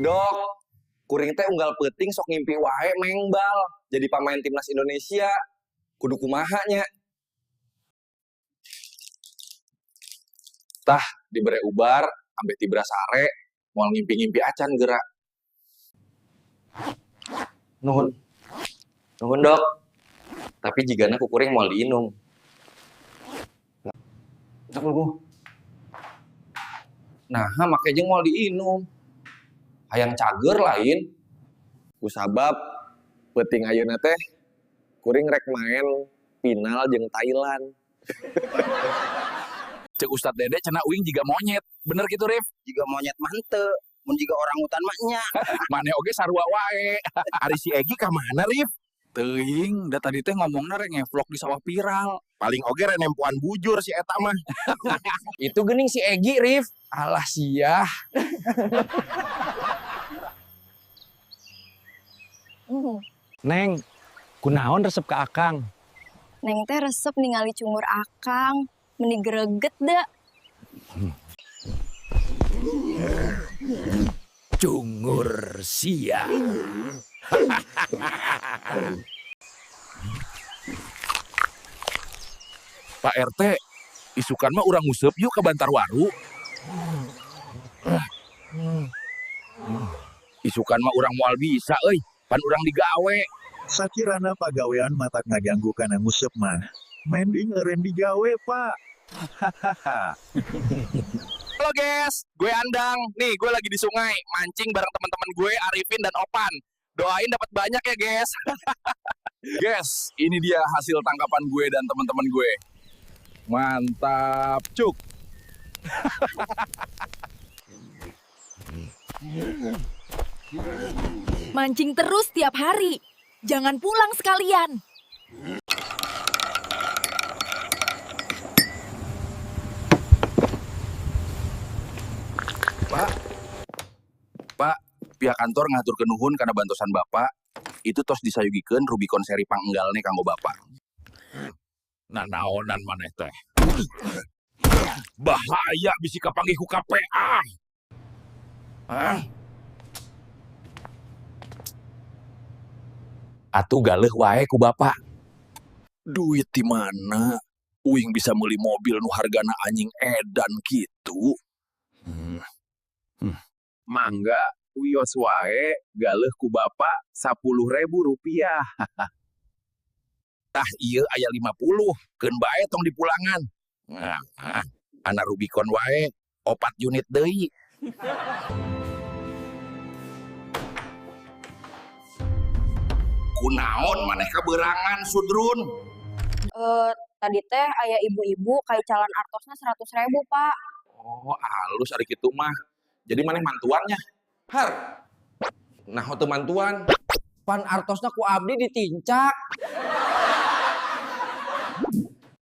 Dok, kuring teh unggal peuting sok ngimpi wae mengbal jadi pamain timnas Indonesia. Kudu kumaha nya? Tah, dibere ubar, ambeh tibra sare, moal ngimpi-ngimpi acan gerak. Nuhun. Nuhun, Dok. Tapi jigana ku kuring moal diinum. Nah, make jeung moal diinum. Hayang cager lain. Kusabab peuting ayeuna teh kuring rek main final jeung Thailand. Cek Ustadz Dede cenah uing jiga monyet. Bener gitu, Rif? Jiga monyet mah henteu, mun jiga orang hutan mah nya. Maneh oge sarua wae. Ari si Egi ka mana, Rif? Teuing, da tadi teh ngomongna rek ngevlog di sawah viral. Paling oge rek nempoan bujur si eta mah. Itu geuning si Egi, Rif. Alah siah. Neng, kunaon resep ke Akang? Neng teh resep ningali cungur Akang, meni greget da. Cungur sia. Pak RT, isukan mah urang nguseup yuk ke Bantarwaru. Isukan mah urang moal bisa euy, pan urang digawe. Sakirana pagawean matak ngaganggu kana nguseup mah. Mending eureun digawe, Pak. Hahaha. Halo guys, gue Andang. Nih, gue lagi di sungai mancing bareng teman-teman gue Arifin dan Opan. Doain dapat banyak ya, guys. Guys, ini dia hasil tangkapan gue dan teman-teman gue. Mantap, cuk. Mancing terus tiap hari. Jangan pulang sekalian. Pak, Pak, pihak kantor ngaturkeun nuhun kana bantosan Bapak. Itu tos disayogikeun Rubicon seri pangenggalne kanggo Bapak. Nah, naonan maneh teh. Bahaya bisi kapanggih ku KPA. Hah? Atuh galeuh wae ku Bapak. Duit di mana? Uing bisa meuli mobil nu hargana anjing edan gitu. Mangga, wios wae galeuh ku Bapak Rp10.000. Tah ieu aya 50, keun bae tong dipulangan. Nah, anak Rubicon wae 4 unit deui. Kunaon maneh kaberangan Sudrun? Tadi teh aya ibu-ibu kaicalan artosna 100.000, Pak. Oh, alus ari kitu mah. Jadi maneh mantuannya? Har. Nah, teu mantuan. Pan artosna ku abdi ditincak.